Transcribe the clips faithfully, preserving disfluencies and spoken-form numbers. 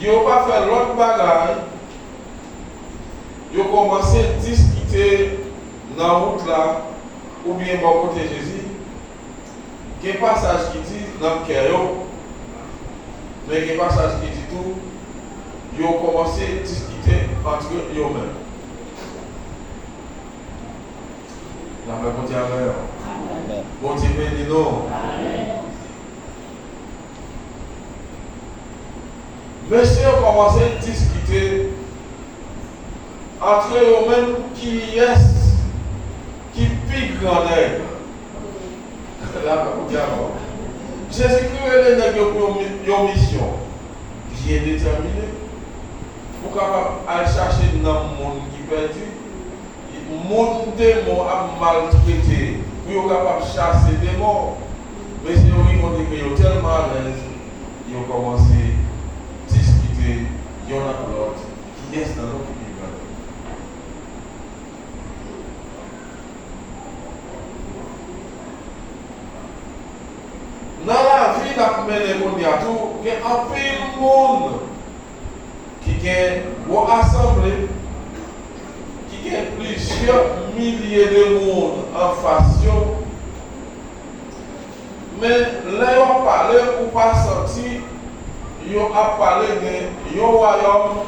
Yo pa fè lòt bagay, yo kòmanse diskite nan wout la oubyen bò kote Jezi. Gen pasaj ki di nan kè yo, men gen pasaj ki di tou, yo kòmanse diskite antre yo menm. Lapè Bondye avè yo. Bondye beni nou. Mesye yo kòmanse diskite antre yo menm kiyès ki pi gran nèg. Lapè Bondye avè w. Jezikri rele nèg yo pou yon mi- yon misyon byen detèmine. Ou kapab al chache nanm moun ki pèdi, moun demon ap maltrete, pou yo kapab chase demon. Mesye yo rive yon degre yo tèlman alèz, yo kòmanse diskite yonn ak lòt, kiyès nan nou ki pi gran. Nan lavi n ap mennen kounye a tou, gen anpil moun ki gen gwo asanble, ki gen plizyè milye de moun anfas yo, men lè yo ap pale, ou pa santi yo ap pale de yon wayòm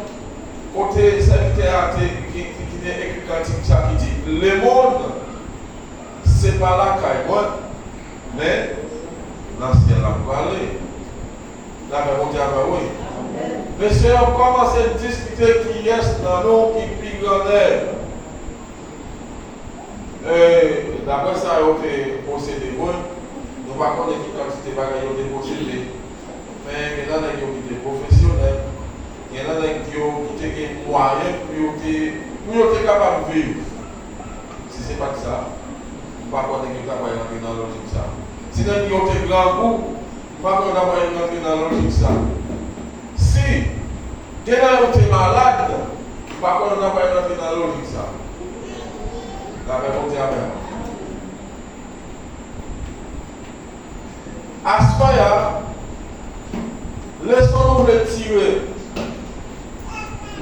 kote sèvitè a te, ki, ki, ki te ekri kantik sa ki di, lemonn, se pa lakay mwen, men nan syèl la m prale. Lapè Bondye avè w, wi. Mesye yo kòmanse diskite kiyès nan nou ki pi gran nèg. E, daprè sa yo te posede mwen, nou pa konnen ki kantite bagay yo te posede. Men gen nan nèg yo ki te pwofesyonèl, gen nan nèg yo ki te gen mwayen pou yo te, pou yo te kapab viv. Si se pa t sa, m pa kwè nèg yo ta pral rantre nan lojik sa. Si nèg yo te grangou, m pa kwè yo ta pral rantre nan lojik sa. Si gen nan yo te malad, m pa kwè yo ta pral rantre nan lojik sa. Lapè Bondye avè nou. Aswè a, leson nou vle tire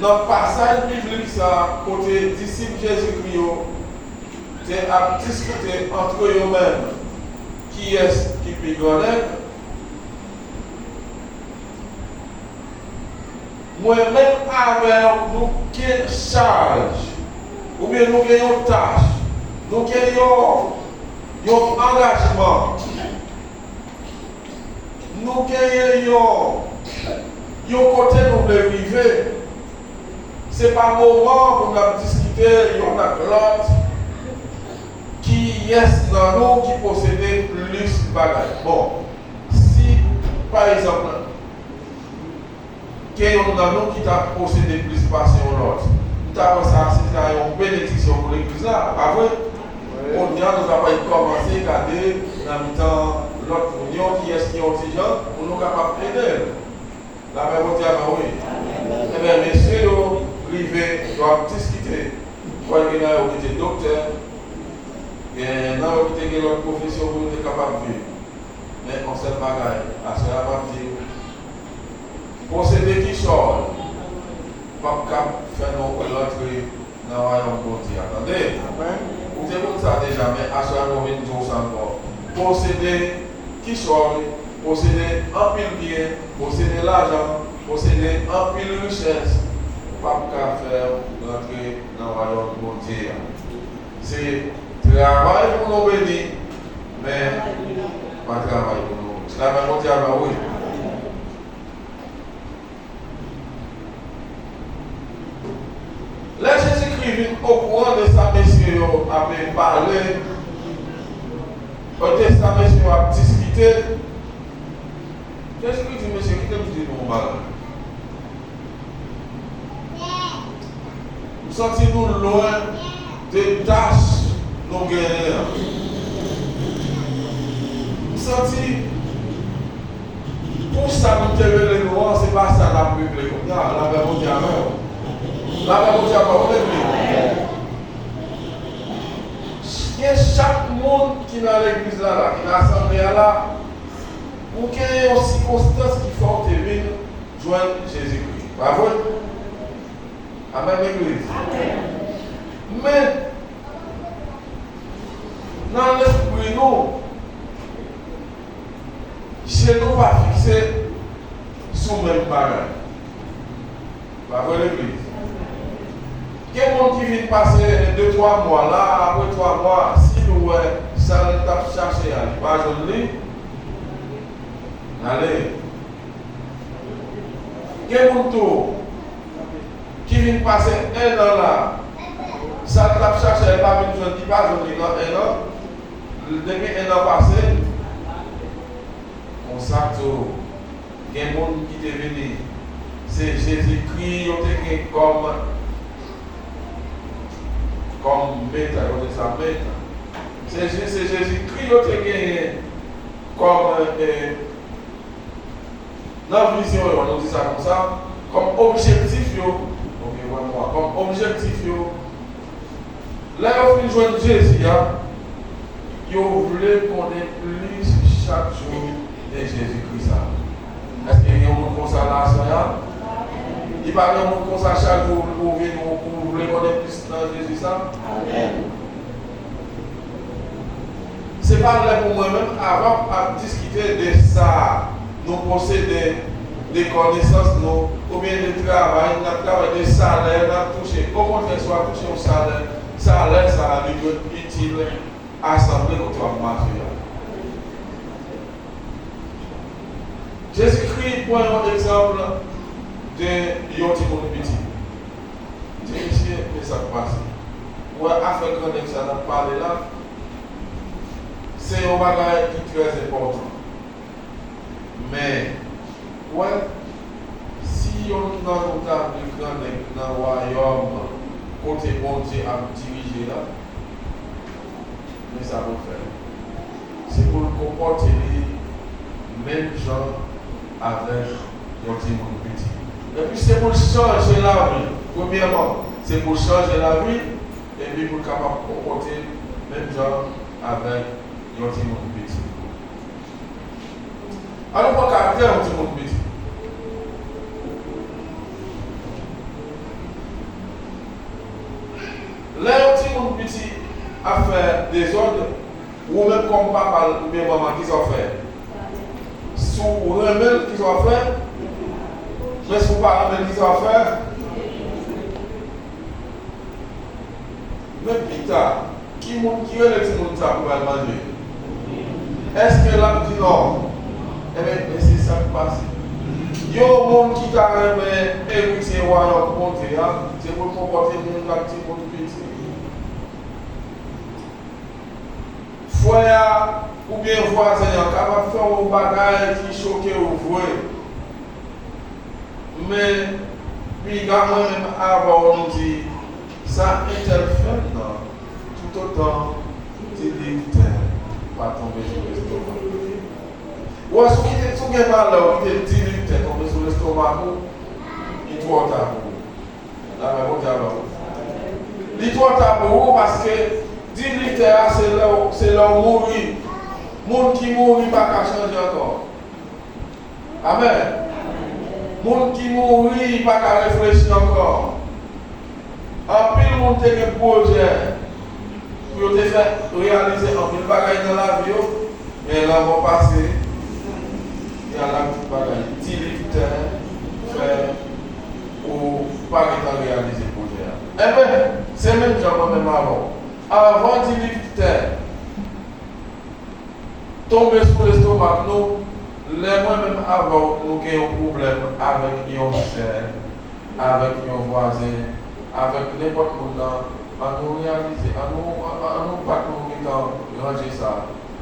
nan pasaj biblik sa a kote disip Jezikri yo te ap diskite antre yo menm kiyès ki pi gran nèg. Mwen menm avè w, nou gen chaj, oubyen nou gen yon tach, nou gen yon, yon angajman, nou genyen yon, yon kote nou vle rive. Se pa moman pou n ap diskite yonn ak lòt kiyès nan nou ki posede plis bagay. Bon, si, pa egzanp, gen yonn nan nou ki ta posede plis pase yon lòt, m ta wè sa se ta yon benediksyon pou legliz la, pa vre? Kounye a, nou ta pral kòmanse gade nan mitan lòt moun yo kiyès ki yon ti jan pou nou kapab ede l. Lapè Bondye avè w, wi. Ebyen, mesye yo rive, yo ap diskite. Kwè gen nan yo ki te doktè, gen nan yo ki te gen lòt pwofesyon pou yo te kapab viv. Men yon sèl bagay, aswè a m ap di w, posede ki sòl p ap kab fè nou rantre nan wayòm Bondye a, tande? Ou te konn sa deja, men aswè a nou vin di w sa ankò. Posede ki sòl, posede anpil byen, posede lajan, posede anpil richès, p ap ka fè w rantre nan wayòm Bondye a. Se travay pou nou beni, men pa travay pou nou. Lapè Bondye avè w, wi. Lè Jezikri vin okouran de sa mesye yo ap pale, de sa mesye yo ap diskite, Jezikri di, mesye, kite m di nou yon bagay. M santi nou lwen de tach nou genyen an. M santi pou sa nou te rele nou an, se pa sa n ap regle kounye a. Lapè Bondye avè w. Lapè Bondye avè w, legliz. Gen chak moun ki nan legliz la, la, ki nan asanble a la, ou gen yon sikonstans ki fè w te vin jwenn Jezikri. Pa vre? Amèn, legliz. Men, nan lespri nou, je nou pa fikse sou menm bagay. Pa vre, legliz? Gen moun ki vin pase de twa mwa la, apre twa mwa, si nou wè sa l t ap chache a, li pa jwenn li, l ale. Gen moun tou ki vin pase en an la, sa l t ap chache a, li pa vin jwenn, li pa jwenn li nan en an. Depi en an pase, konsa tou, gen moun ki te vini, se Jezikri yo te gen kòm, kòm meta, yo te sa meta. Se Je-, se Jezikri yo te genyen kòm, eh, nan vizyon yo, nou di sa konsa, kòm objektif yo, ok, wè mwa, kòm objektif yo, lè yo fin jwenn Jezi a, yo vle konnen plis chak jou de Jezikri sa. Èske gen yon moun konsa la aswè a? Li pa gen yon moun konsa chak jou ou vin ou, ou vle konnen plis nan Jezi sa? Amèn. Se pa lè pou mwen menm avè w ap diskite de sa nou posede, de konesans nou, oubyen de travay n ap travay, de salè n ap touche. Okontrè, si w ap touche yon salè, salè sa a li dwe itil asanble kote w ap mache a. Jezikri pran yon egzanp de yon timoun piti. Di, "Mesye, men sa k pase." Ou wè afè grannèg sa n ap pale la, se yon bagay ki trè enpòtan. Men, ou wè, si yonn nan nou ta vle grannèg nan wayòm kote Bondye ap dirije a, men sa pou l fè. Se pou l konpòte li menm jan avèk yon timoun piti. Epi se pou l chanje lavi l. Premyèman, se pou l chanje lavi l, epi pou l kapab konpòte l menm jan avèk yon timoun piti. Ann nou pran karaktè yon timoun piti. Lè yon timoun piti ap fè dezòd, ou menm kòm papa l oubyen manman, kisa w fè? Si w renmen l, kisa w ap fè? Men si w pa renmen l, kisa w ap fè? Men pita, ki moun ki rele timoun sa pou l al manje? Èske l ap di non? Ebyen, men se sa k pase. Yon moun ki ta renmen eritye wayòm Bondye a, se pou l konpòte l menm jan ak timoun piti. Frè a oubyen vwazen an kapab fè w yon bagay ki choke w vre. Men, piga mwen menm avè w nou di, sa entèl fè m nan, toutotan di liv tè pa tonbe sou lestomak li. Ou wè, si w kite, si w gen malè, ou kite di liv tè tonbe sou lestomak ou, li twò ta pou ou. Lapè Bondye avè w. Li twò ta pou ou, paske di liv tè a, se lè w, se lè w mouri. Moun ki mouri pa ka chanje ankò. Amèn. Moun ki mouri pa ka reflechi ankò. Anpil moun te gen pwojè pou yo te fè reyalize anpil bagay nan lavi yo, men lanmò pase, y al ak tout bagay. Ti liv tè fè ou pa gentan reyalize pwojè a. Enben, se menm jan mwen menm avè w. Avan ti liv tè tonbe sou lestomak nou, lè mwen menm avè w, nou gen yon pwoblèm avèk yon sè, avèk yon vwazen, avèk nenpòt moun nan, ann nou reyalize, ann nou, ann, ann nou bat pou nou gentan ranje sa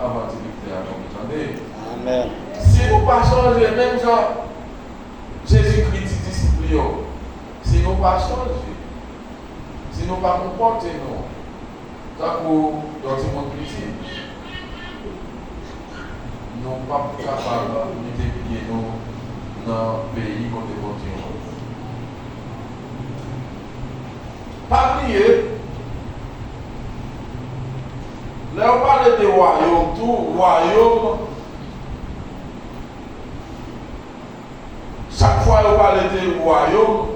avan ti liv tè a tonbe, tande? Amèn. Si nou pa chanje, menm jan Jezikri di disip li yo, si nou pa chanje, si nou pa konpòte nou, tankou yon timoun piti, nou p ap kapab mete pye nou nan peyi kote Bondye voye nou. Pa bliye, lè yo pale de wayòm tou, wayòm, chak Fwa yo pale de wayòm,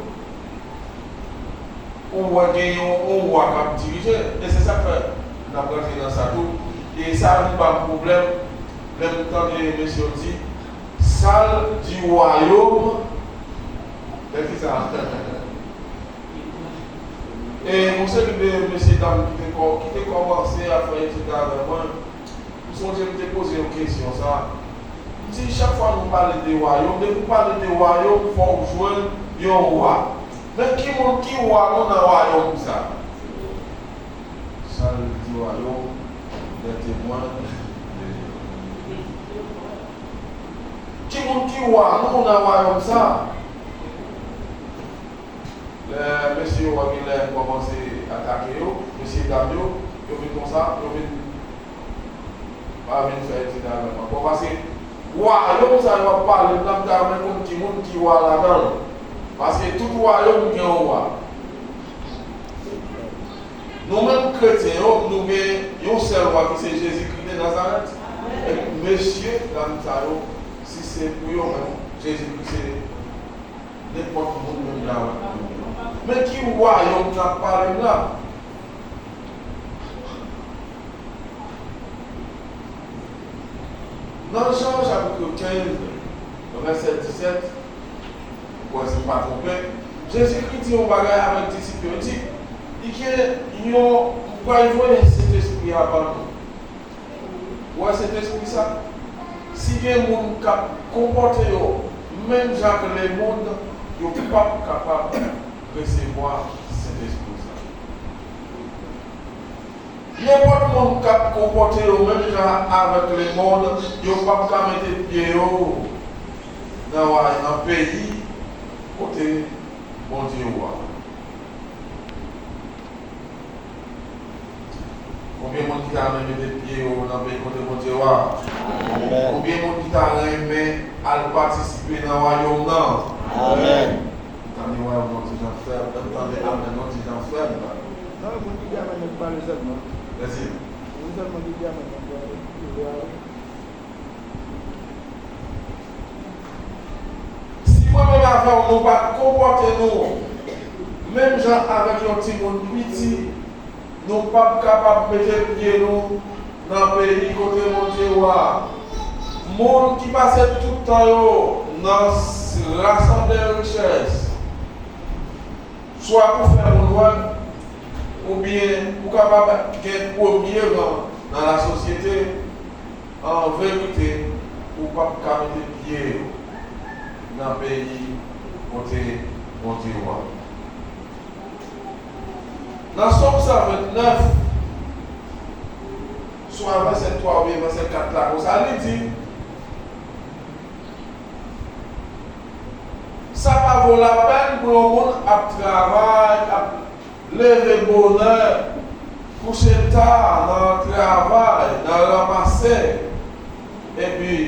ou wè gen yon, yon wa k ap dirije. E se sa k fè n ap rantre nan sa tou. E sa vin ba m pwoblèm lè m tande mesye yo di, sa l di wayòm, men ki sa? E yon seri de mesye dam ki te kò-, ki te kòmanse ap fè etid avè mwen, m sonje m te poze yo kesyon sa. M di, chak fwa nou pale de wayòm, depi w pale de wayòm, fò w jwenn yon wa. Men ki moun ki wa nou nan wayòm sa? Sa l di wayòm, lè temwen. Ki moun ki wa nou nan wayòm sa? Lè mesye yo a genlè kòmanse atake yo, mesye dam yo, yo vin konsa, yo vin pa vin fè etid avè m ankò. Paske wayòm sa yo ap pale m nan, m ta renmen konn ki moun ki wa ladan l. Paske tout wayòm gen yon wa. Nou menm kretyen yo, nou gen yon sèl wa ki se Jezikri de Nazarèt. E mesye dam sa yo, si se pou yo menm, Jezikri se nenpòt moun menm jan avèk nou. Men ki wayòm n ap pale m la? Nan Jan chapit kenz, vèsè disèt, m kwè si m pa twonpe, Jezikri di yon bagay avèk disip yo. Li di, li gen yon, m pral voye Sentespri a ban nou. Ou wè Sentespri sa? Si gen moun k ap konpòte yo menm jan ak lemonn, yo p ap kapab resevwa Sentespri sa. Nenpòt moun k ap konpòte yo menm jan avèk lemonn, yo p ap ka mete pye yo nan wa, nan peyi kote Bondye wa. Konbyen moun ki ta renmen mete pye yo nan peyi kote Bondye wa? Amèn. Konbyen moun ki ta renmen al patisipe nan wayòm nan? Amèn. M tande wayòm nan ti jan fèb, m tande amèn nan ti jan fèb. Non, moun ki di amèn nan pale sèlman. Mèsi. Moun sèlman ki di amèn nan pale. Si mwen menm avè w, nou pa konpòte nou menm jan avèk yon timoun piti, nou p ap kapab mete pye nou nan peyi kote Bondye wa. Moun ki pase tout tan yo nan s-, rasanble richès, swa pou fè moun wè, oubyen pou kapab gen premye ran nan lasosyete, an verite, ou p ap ka mete pye w nan peyi kote Bondye w ap. Nan Sòm san vennèf, swa vèsè twa oubyen vèsè kat la, konsa li di, sa pa vo lapèn pou yon moun ap travay, ap leve bonè, kouche ta nan travay, nan ranmase, epi,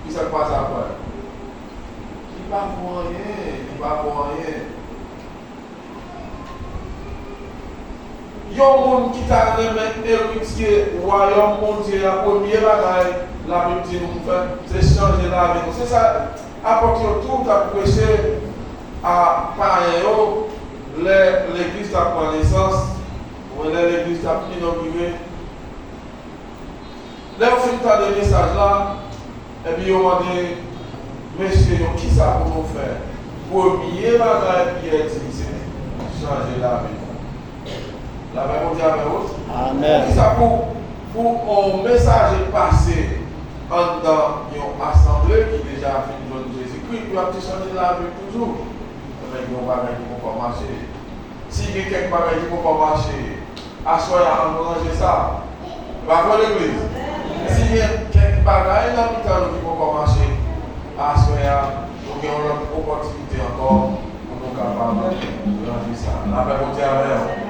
kisa k pase apre? Li pa vo anyen, li pa vo anyen. Yon moun ki ta renmen eritye wayòm Bondye a, premye bagay Labib di nou pou fè, se chanje lavi nou. Se sa apot yo tou t ap preche a payen yo lè legliz t ap pran nesans, oubyen lè legliz t ap inogire. Lè yo fin tande mesaj la, epi yo mande mesye yo, kisa pou nou fè? Premye bagay Pyè di, se chanje lavi nou. Lapè Bondye avè w. Amèn. Poukisa pou, pou yon mesaje pase anndan yon asanble ki deja fin jwenn Jezikri, pou y ap di chanje lavi toujou? Ebyen, gen yon bagay ki poko mache. Si gen kèk bagay ki poko mache, aswè a, ann ranje sa. E pa vre, legliz? Si gen kèk bagay nan mitan nou ki poko mache, aswè a, nou gen yon lòt opòtinite ankò pou nou kapab ranje sa. Lapè Bondye avè w.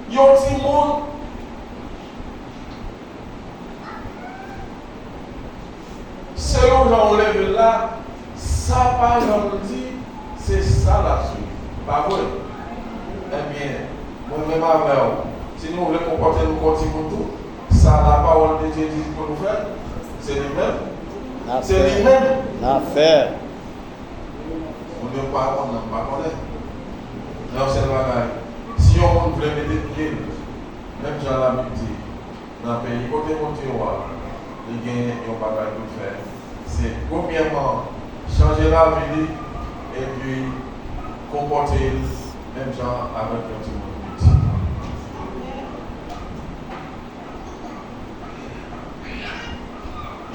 Yon timoun, selon jan w leve l la, sa paran l di, se sa l ap swiv. Pa vre? Ebyen, mwen menm avè w, si nou vle konpòte nou kon timoun tou, sa Jezi di pou nou fè, se li menm. Se li menm. N a fè. Moun yo pa konn, m pa konnen. Men yon sèl bagay, si yon moun vle mete pye l, menm jan Labib di, nan peyi kote Bondye w a, li gen yon bagay pou l fè. Se premyèman chanje lavi li, epi konpòte l menm jan avèk yon timoun piti.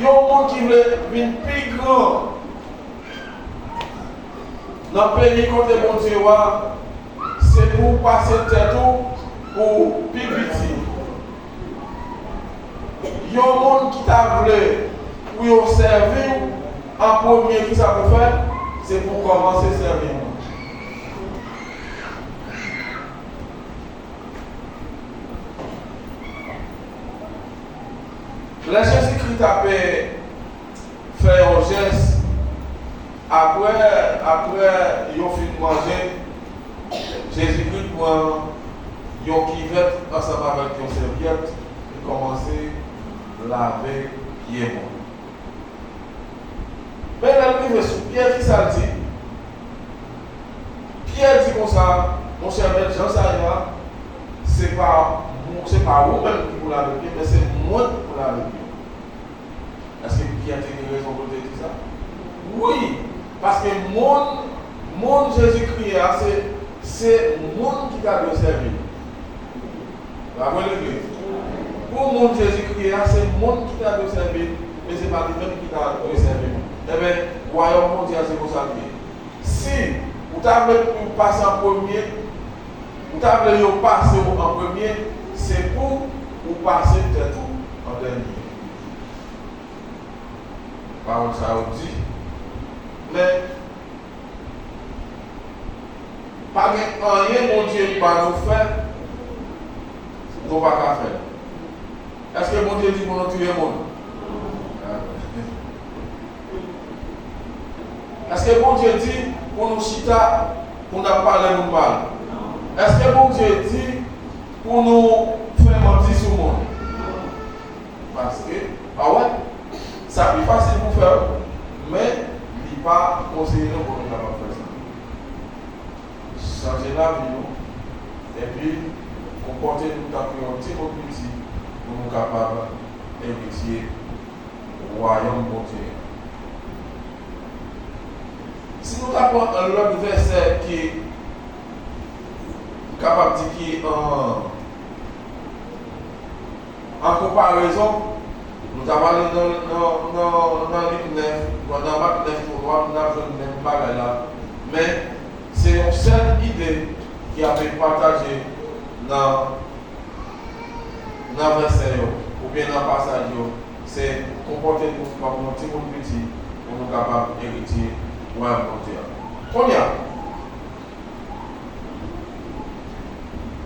Yon moun ki vle vin pi gran nan peyi kote Bondye w a, se pou w pase tèt ou pou pi piti. Yon moun ki ta vle pou yo sèvi w an premye, kisa pou fè? Se pou w kòmanse sèvi moun. Lè Jezikri t ap fè yon jès, apre, apre yo fin manje, Jezikri pran yon kivèt ansanm avèk yon sèvyèt, li kòmanse lave pye moun. Men lè l rive sou Pyè, kisa l di? Pyè di konsa, monchè, mèt, jan sa ye a, se pa, se pa ou menm ki pou lave pye, men se mwen ki pou lave pye. Èske Pyè te gen rezon pou l te di sa? Wi, paske moun, moun Jezikri ye a, se, se moun ki ta dwe sèvi l. Bravo legliz. Pou moun Jezikri ye a, se moun ki ta dwe sèvi l, men se pa li menm ki ta dwe sèvi l. Ebyen, wayòm Bondye a se konsa l ye. Si ou ta vle pou yo pase an premye, ou ta vle yo pase w an premye, se pou ou pase tèt ou an dènye. Pawòl sa yo di. Men, pa gen anyen Bondye ba nou fè, nou pa ka fè l. Èske Bondye di pou nou touye moun? Èske Bondye di pou nou chita, pou n ap pale moun mal? Èske Bondye di pou nou fè manti sou moun? Paske, pa wè, sa pi fasil pou fè, men li pa konseye nou pou nou kapab fè sa. Chanje lavi nou, epi konpòte nou tankou yon timoun piti pou nou kapab eritye wayòm Bondye a. Si nou ta pran yon lòt vèsè ki, m kapab di ki an, an konparezon, nou ta pale nan, nan, nan, nan Lik nèf, nan Mak nèf, nou ap, n ap jwenn menm bagay la. Men, se yon sèl ide ki ap pataje nan, nan vèsè yo, oubyen nan pasaj yo, se konpòte nou kòm yon timoun piti pou nou kapab eritye wayòm Bondye a. Kounye a,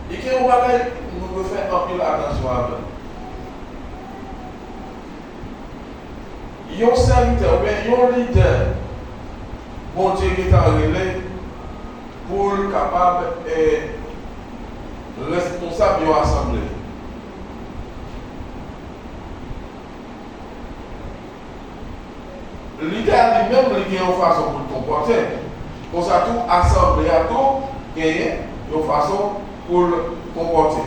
li gen yon bagay nou dwe fè anpil atansyon avè l. Yon sèvitè oubyen yon lidè Bondye gentan rele pou l kapab, eh, responsab yon asanble. Lidè a li menm, li gen yon fason pou l konpòte. Konsa tou, asanble a tou genyen yon fason pou l konpòte.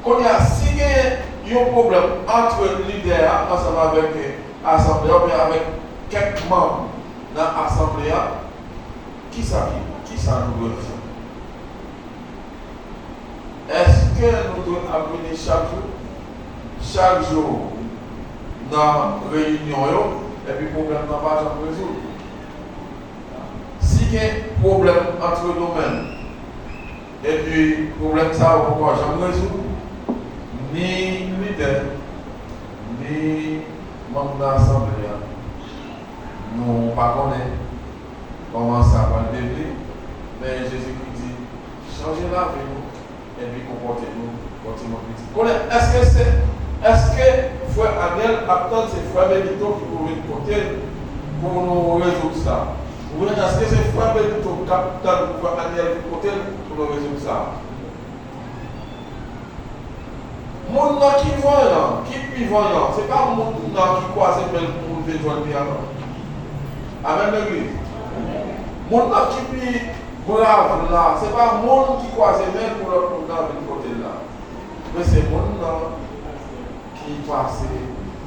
Kounye a, si gen yon pwoblèm ant lidè a ansanm avèk asanble a oubyen avèk kèk manm nan asanble a, kisa ki, kisa nou dwe fè? Èske nou dwe ap vini chak jou, chak jou nan reyinyon yo, epi pwoblèm nan pa janm rezoud? Si gen pwoblèm ant nou menm, epi pwoblèm sa yo poko janm rezoud, ni lidè, ni manm nan asanble a, nou pa konnen kòman sa pral devni, men Jezikri di, chanje lavi nou, epi konpòte nou kòm timoun piti. Konnen, èske se, èske frè Aniel ap tann se frè Benito ki pou vin kote l pou nou rezoud sa? Oubyen èske se frè Benito k ap tann pou frè Aniel vin kote l pou nou rezoud sa? Moun nan ki vanyan, ki pi vanyan, se pa moun nan ki kwaze men l pou moun vin jwenn li a, non. Amèn, legliz. Moun nan ki pi brav la, se pa moun ki kwaze men l pou lòt moun nan vin kote l la. Men se moun nan ki pase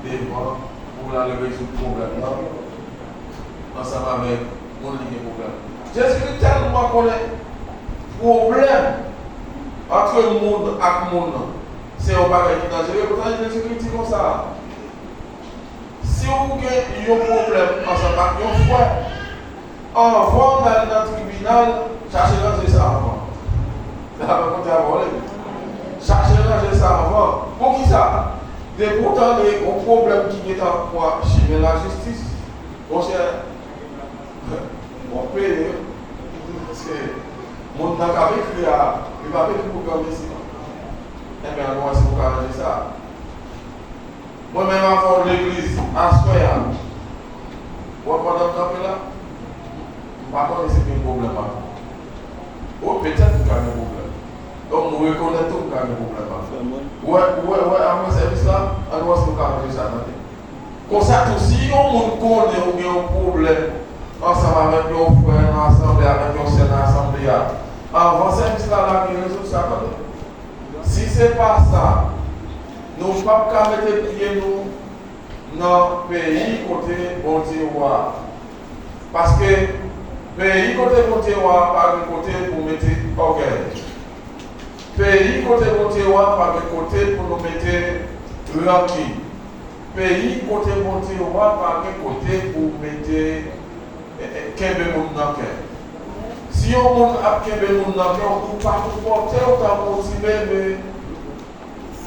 devan pou l al rezoud pwoblèm nan ansanm avèk moun li gen pwoblèm. Jezikri tèlman konnen pwoblèm ant moun ak moun nan, se yon bagay ki danjere. Poutan, Jezikri di konsa, si w gen yon pwoblèm ansanm ak yon frè, anvan w al nan tribinal, chache ranje sa anvan. Sa pa konte a vòlè. Chache ranje sa anvan. Poukisa? Depi w tande yon pwoblèm ki gentan pran chimen lajistis, monchè, w ap peye. Paske moun nan k ap ekri a, li p ap ekri pou granmesi, non. Enben, ann wè si nou ka ranje sa. Mwen menm avè w legliz, aswè a, w wè pandan m kanpe la, m pa konnen si m gen pwoblèm avè w. O, petèt m ka gen pwoblèm. Donk, m rekonèt tou m ka gen pwoblèm avè w. Ou wè, ou wè, ou wè, apre sèvis la, ann wè si nou ka ranje sa, tande. Konsa tou, si yon moun konnen ou gen yon pwoblèm ansanm avèk yon frè nan asanble, avèk yon sè nan asanble a, anvan sèvis la, l ap gen rezoud sa, tande. Si se pa sa, nou p ap ka mete pye nou nan peyi kote Bondye wa. Paske peyi kote Bondye wa pa gen kote pou mete ògèy. Peyi kote Bondye wa pa gen kote pou nou mete rankin. Peyi kote Bondye wa pa gen kote pou mete, e, e, kenbe moun nan kè. Si yon moun ap kenbe moun nan kè, ou pa konpòte w tankou yon ti bebe.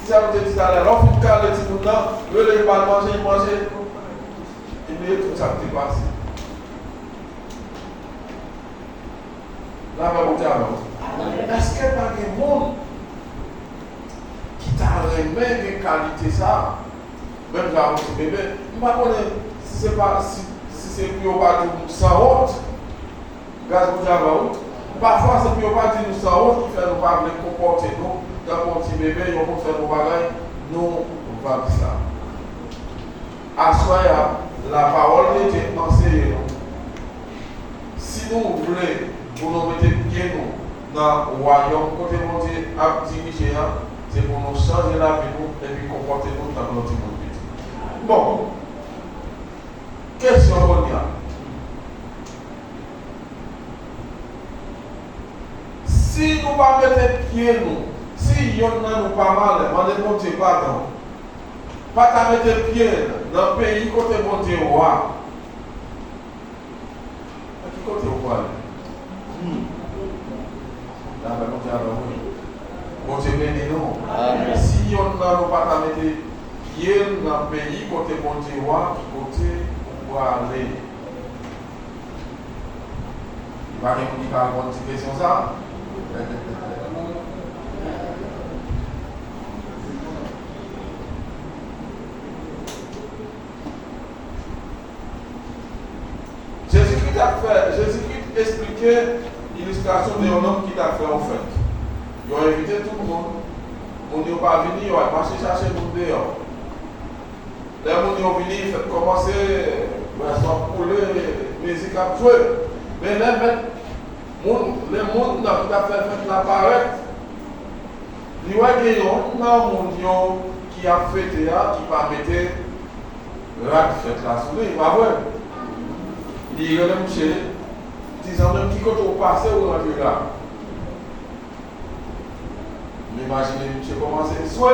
Kisa nou te di talè? Lè w fin kale timoun nan, rele l ba l manje, li manje. Li bliye tout sa k te pase. Lapè Bondye avè w. Èske pa gen moun ki ta renmen gen kalite sa a? Menm jan yon ti bebe. M pa konnen si se pa, si, si se pou yo pa di w sanwont. Gras Bondye avè w, wi. Pafwa, se pou yo pa di nou sanwont ki fè nou pa vle konpòte nou tankou yon ti bebe, yon moun fè nou bagay, nou vag sa. Aswè a, lapawòl de Dye anseye nou. Si nou vle pou nou mete pye nou nan wayòm kote Bondye ap dirije a, se pou nou chanje lavi nou epi konpòte nou tankou yon timoun piti. Bon, kesyon kounye a. Si nou pa mete pye nou, si yonn nan nou pa malè, mande Bondye padon, pa ta mete pye l nan peyi kote Bondye wa, nan ki kote ou prale? Hmm. Lapè Bondye avè w, wi. Bondye beni nou. Amèn. Si yonn nan nou pa ta mete pye l nan peyi kote Bondye wa, ki kote ou prale? Pa gen moun ki ka reponn ti kesyon sa? Jezikri t ap fè, Jezikri esplike ilistrasyon de yon nonm ki t ap fè yon fèt. Yo envite tout moun. Moun yo pa vini, yo al mache chache moun deyò. Lè moun yo vini, fèt kòmanse, bwason ap koule, mizik ap jwe. Men lè mèt moun, lè moun nan ki t ap fè fèt la parèt, li wè gen yonn nan moun yo ki ap fete a, ki pa mete rad fèt la sou li, pa vre? Li rele misye, di, "Zanmi m, ki kote w pase, w rantre la?" M imajine misye kòmanse swe.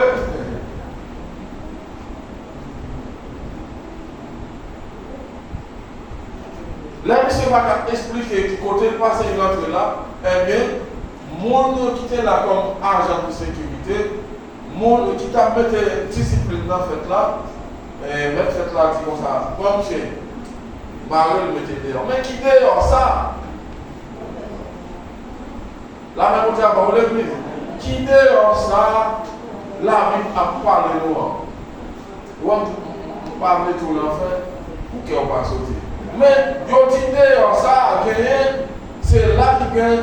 Lè misye pa ka esplike ki kote l pase, l rantre la, ebyen, moun ki te la kòm ajan de sekirite, moun ki t ap mete disiplin nan fèt la, e, mèt fèt la di konsa, "Pran misye, mare l, mete l deyò." Men ki deyò sa? Lapè Bondye avè w, legliz. Ki deyò sa Labib ap pale nou an? Ou wè, m pa vle tou lanfè pou kè w pa sote. Men, yo di deyò sa genyen, se la ki gen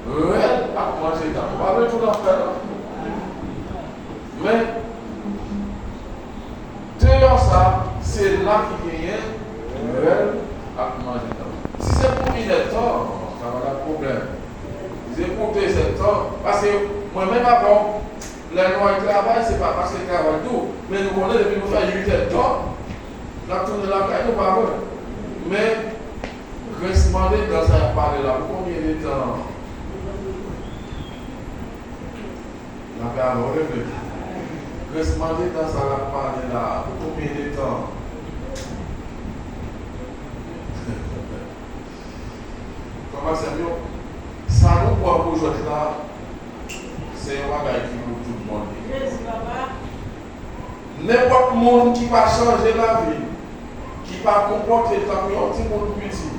rèl ak manje tann. Ou pa vle tou lanfè, non? Men, deyò sa, se la ki genyen rèl ak manje tan. Si se pou inèdtan, sa pa t ap pwoblèm. Si se pou dezèdtan, paske mwen menm avan, lè nou al travay, se pa paske travay tou, men nou konnen depi nou fè uit èdtan, n ap tounen lakay nou, pa vre? Men, grensman de dan sa y ap pale la, pou konbyen de tan? Lapè avè w, rele. Grensman de dan sa l ap pale la, pou konbyen de tan? Frè m ak sè m yo, sa nou pran pou jwèt la, se yon bagay ki pou tout moun. Jezi, papa. Nenpòt moun ki pa chanje lavi l, ki pa konpòte l tankou yon timoun piti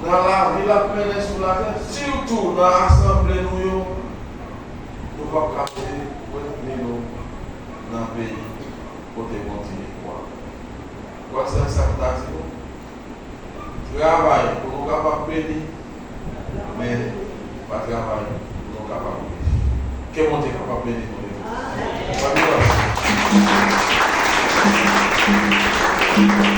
nan lavi l ap mennen sou latè, sitou nan asanble nou yo, nou p ap ka mete pwent men nou nan peyi kote Bondye ye pou a. Ou konn sa m ta di nou? Travay pou nou kapab beni, men pa travay pou nou kapab rich. Ke Bondye kapab beni nou legliz. Ban nou lòt.